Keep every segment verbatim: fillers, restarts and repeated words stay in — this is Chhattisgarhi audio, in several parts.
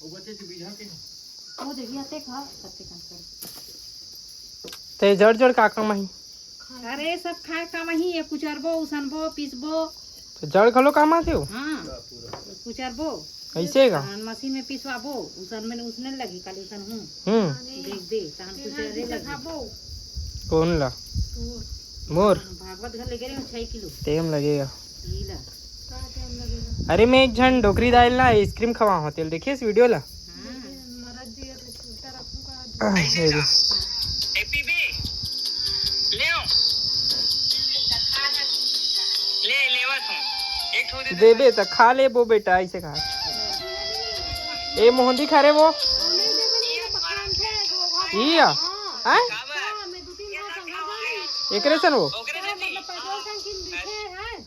वो देखिए, अतेक हा, अतेक अंतर। ते जड़ जड़ का काम आही? अरे, सब खाए काम आही, ये कुचरबो, उसनबो, पीसबो। तो जड़ घलो काम आथे वो? हाँ, कुचरबो। ऐसे का? हाँ, मशीन में पिसवाबो, उसन में उसने लगी, काली उसन हूँ। हम्म। देख दे, तहन कुचरे लगी। कौन ला? मोर? भागवत घर लेगे रहे हो, छह किलो। टेम लगेगा। ई ला। अरे, मैं एक झन डोकरी दाई ला आइसक्रीम खवाहूँ, तेला देखिस वीडियो ला? हाँ। ये दे। ए, पीबे? ले आओ। ले, लेवत हूँ। एक ठो दे दे। देबे त खा लेबो बेटा, ऐसे कहा। ए, मोहंदी खा रे वो। इया? हैं? एकरे सन वो? ओकरे सन नहीं।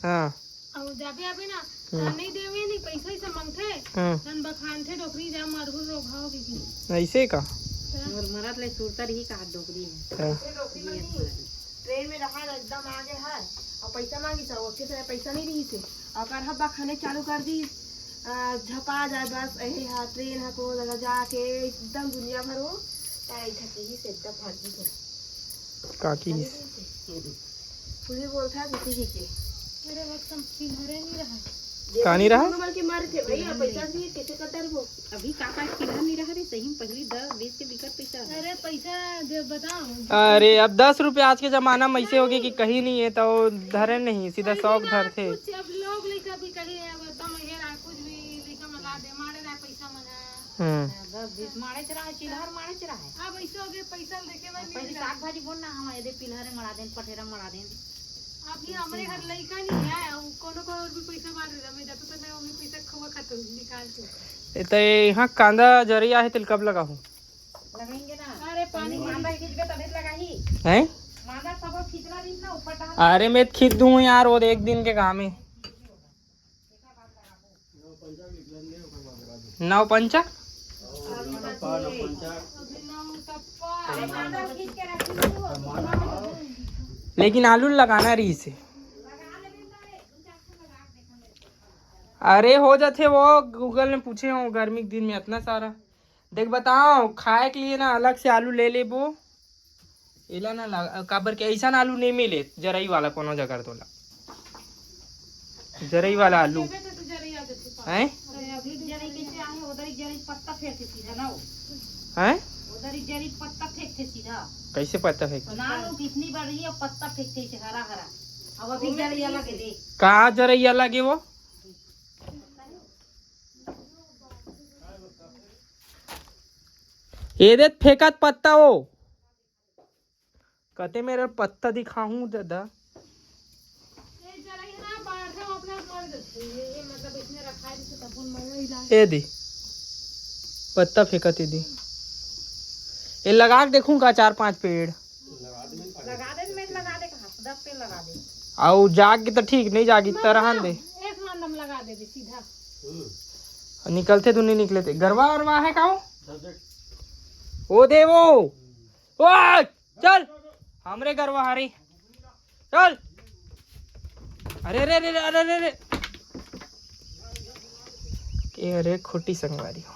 हाँ। अउ जाबे आबे ना, हम्म। नहीं देवे, नहीं पैसा ही से मांगथे। हम्म। तन बखानथे, डोकरी जा मरहू रोगहा हो गई। ऐसे का? मोर मरत ले सुरता रही का डोकरी में। हाँ। डोकरी में नहीं। ट्रेन में रहा एकदम आगे है, और पैसा मांगी सब, ओके से पैसा नहीं रही से, और कर हब्बा खाने चालू कर दी, आ, झपा जाए बस, यही हा ट्रेन हा को लगा जाके एकदम दुनिया भर हो, ताई झकी ही से एकदम भागी से। का की? पूरी बोलता है किसी की के। मेरे वक्त हम चिन्हरे नहीं रहा। का नहीं रहा? दोनों बल्कि मर थे भैया, पैसा नहीं है, कैसे कटर वो? अभी का का चिन्हर नहीं रहा रे, सही में पहली दस बीस के बिकट पैसा। अरे पैसा दे बताओ। अरे अब दस रुपया आज के जमाना में ऐसे हो गए कि कहीं नहीं है तो धरे नहीं, सीधा सौ धरथे। कुछ अब लोग लेकर भी कहीं है, अब एकदम ये रहा, कुछ भी लेकर मंगा दे, मारे रहा पैसा मंगा। हम्म। दस बीस मारे चला है, चिल्हर मारे चला है। अब ऐसे हो गए, पैसा देखे में पहले साग भाजी बोल ना, हम यदि पिलहरे मरा देन, पठेरा मरा देन। अभी हमरे घर लइका नहीं है, उ कोनो को और भी पैसा मार देता, मैं जाता तो मैं मम्मी पैसा खवा खातो निकाल के। ए, त यहाँ कांदा जरिया है, तेल कब लगाहूँ? लगाएंगे ना। अरे पानी मांदा खींचबे तभी लगाही। हैं? मांदा सब खींचना रही ना, ऊपर डाल। अरे मैं खींच दूँ यार, वो एक दिन के काम है। नौ पंचा? लेकिन आलू लगाना रही से। अरे हो जाथे वो, Google में पूछे हो, गर्मी के दिन में इतना सारा। देख बताओ, खाए के लिए ना अलग से आलू ले लेबो। एला ना ला-, काबर के ऐसा आलू नहीं मिले जरई वाला कोनो जगह तोला। जरई वाला आलू। हैं? अरे अभी जरई कैसे आए, उधर ही जरई पत्ता फेंकते सीधा ना वो। हैं? उधर ही जरई पत्ता फेंकते सीधा। कैसे पत्ता फेंकते? ना लो, कितनी बड़ रही है, पत्ता फेंकते से हरा हरा। अब अभी जरई अलग है, देख। कहाँ जरई अलग है वो? ये देख फेंकत पत्ता वो। कते मेरा पत्ता दिखाहूँ दादा। ये जरा ही ना बाढ़ है, अपने आप मर जाते हैं। ये, ये मतलब इसमें रखा है, जैसे तबुन मर गई लाल। ए दी, पत्ता फेंकत ए दी। ये लगा के देखूँ का चार पांच पेड़? लगा दे, मैं लगा दे कहाँ से? दस पेड़ लगा दे। आउ जाग के तो ठीक, नहीं जागी तो रहन दे। एक मांदम लगा दे, दे सीधा। निकलते तो नहीं निकलते। गरवा अरवा है का हो? ओ देवो, ओ चल, हमरे गरवा हरे, चल। अरे रे रे, अरे रे रे। के अरे खोटी संगवारी हो।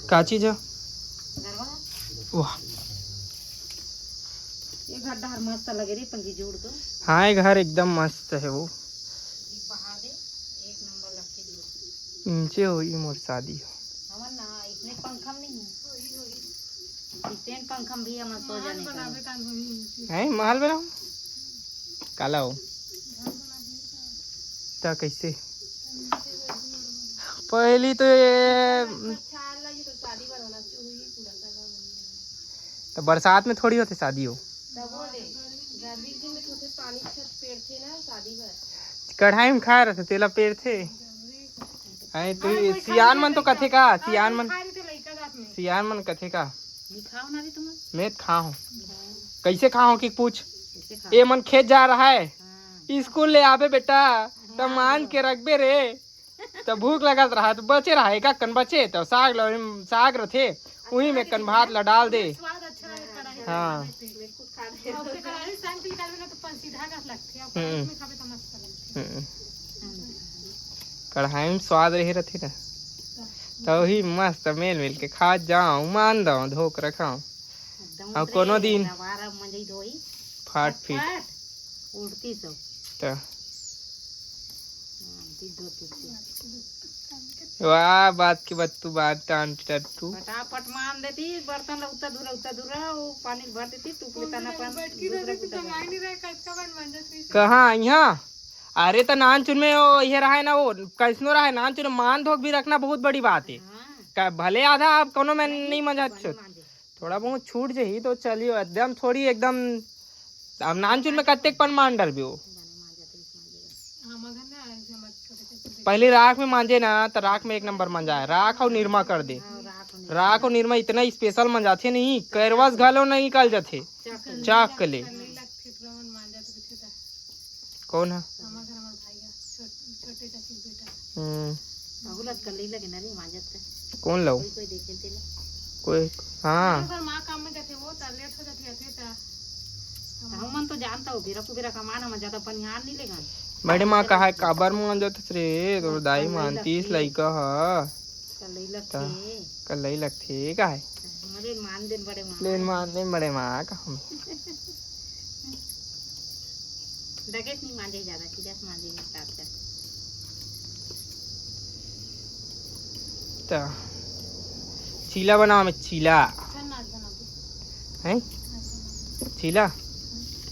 का चीज है? वाह। ये घर डहर मस्त लगे रे, पंगी जोड़ दो। हाँ, ये घर एकदम मस्त है वो। ये पहाड़ दे, एक नंबर लग के दियो। नीचे होई मोर शादी। हमन ना, इसने पंखा में नहीं। इसने पंखा में भी हमन सो जाने का। हैं, महल बनाओ। काला हो। त कैसे? पहली तो ये तो बरसात में थोड़ी होते शादी हो। तभो ले, गर्मी के दिन में तो होथे पानी छत पेरथे ना शादी बर। कढ़ाई में खाए रहते, तेला पेरथे। हैं, तू अरे, कोई सियान खाए मन तो नहीं कथे का, सियान मन, खाए नहीं तो लइका जात में। सियान मन कथे का। नहीं खाओ ना रे तुम। मैं खाओ। कैसे खाओ कि पूछ। कैसे खाओ? ये मन खेत जा रहा है, हाँ। स्कूल ले आबे बेटा, त हाँ। मान के रखबे रे। त भूख लगत रहा, त बचे रहा, एक कन बचे, त साग ल, साग रथे, उही में कन भात ल डाल दे। स्वाद हाँ। अउ ओके कढ़ाई में छान के निकालबे ना, तो पन सीधा कस लगथे। अउ हम्म। कढ़ाई में खाबे, तो मस्त लगथे। हम्म। कढ़ाई में स्वाद रहे रथे ना, तो वही मस्त मेल मेल के खा जाओ, मान दो, धोक रखाओ। एकदम अउ उतरे कोनो दिन रवारा मंजई धोई। फाट फीट। फट, उड़ती सब। तो हाँ, दी धोती थी। वाह, बात की बात, तू बात टान टट्टू। फटाफट मान देती, बर्तन ला उतना दूर, उतना दूर, वो पानी भर देती, टूक लेता ना पानी, बैठ की दूसरा रहती, कुत्ता तंगाई नहीं रहे, कचका बन बन जाती। कहाँ यहाँ? अरे, त नान चुन में वो ये रहा है ना, वो कैसनो रहा है, नान चुन में मान धोक भी रखना बहुत बड़ी बात है। हाँ। का भले आधा आप कोनो में नहीं मजा बने अच्छे। मांजे। थोड़ा बहुत छूट जही तो चलियो, एकदम थोड़ी एकदम। अब नानचुन में कतेक पन मान डरबे वो। पहले राख में मांजे ना, तो राख में एक नंबर मंजा है। राख और निरमा कर दे। राख और निरमा इतना स्पेशल मंजाथे नहीं, कैरवास घलो नहीं निकाल जाथे। चाक ले। कौन है? हम्म। अगुला कल्ली लगे ना रे मांजत। कौन लो? कोई, कोई देखे तेला। कोई, हाँ। अगर माँ काम में जाते हो, तो लेट हो जाती है, तो हमन तो जानता हो, बेरा कुबेरा कमाना में ज्यादा पनिहार नहीं लेगा। बड़े माँ कहा है, काबर मांजत रे? तो दाई मानतीस लइका ह। कल्ली लगथे। कल्ली लगथे, का है? मरे मान देन बड़े माँ। लेन मान देन बड़े माँ, का हम। डगेट नहीं मांजे ज्यादा, सीधा से मांजे नहीं साथ का। तो चीला बनाओ, मैं चीला। हैं? चीला?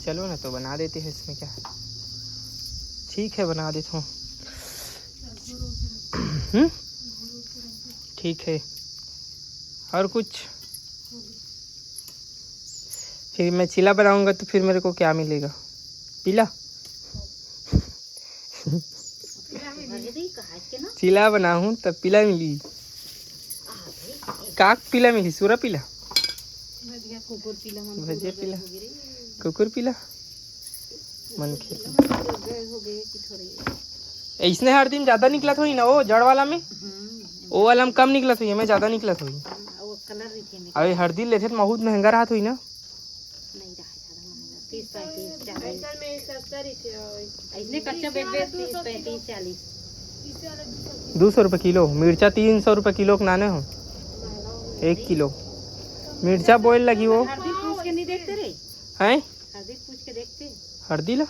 चलो ना, तो बना देते हैं, इसमें क्या है? ठीक है, बना देता हूँ। हम्म? ठीक है। और कुछ? फिर मैं चीला बनाऊंगा तो फिर मेरे को क्या मिलेगा? पीला। चीला बनाहूँ तब पीला मिली। का पीला मिली? सूरा पीला। भजिया पीला। कुकुर पीला। मनखे। ऐसने हरदी में ज्यादा निकलत होही ना, वो जड़ वाला में। वो वाला में कम निकलत होही, एमे ज्यादा निकलत होही। अउ हरदी लेथे त बहुत महंगा रहत होही ना। नहीं रहा ज्यादा महंगा, तीस पैंतीस चालीस। ऐसन में सस्ता रहिथे। ऐसने कच्चा बेचबे तीस पैंतीस चालीस। दू सौ रुपये किलो, मिर्चा तीन सौ रुपये किलो के नाने हो, एक किलो मिर्चा बोइल लगी वो। हरदी पूछ के नहीं देखते रे। हैं? हरदी पूछ के देखते। हरदी ला?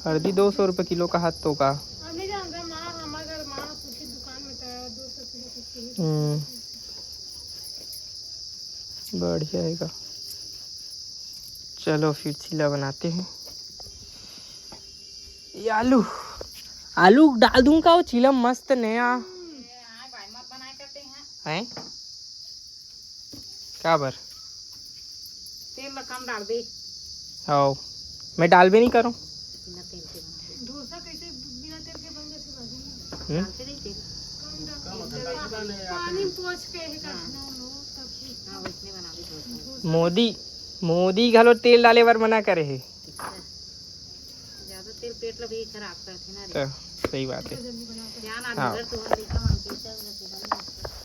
हरदी दो सौ रुपये किलो का हाथ तो का। हम्म। बढ़िया है का। चलो फिर चीला बनाते हैं। ये आलू, आलू डाल दूं का वो चीला मस्त नया। हैं? का बर? तेल ला कम डाल दे। हाओ, मैं डालबे नहीं करूँ। डोसा कैसे बिना तेल के बन जाथे बाबू? हम्म? पानी में पोंछ के ही करना लो, तब मोदी, मोदी घलो तेल डाले बर मना करे हे। ज्यादा तेल पेट ला भी खराब करथे ना रे। तो सही बात है। हाँ।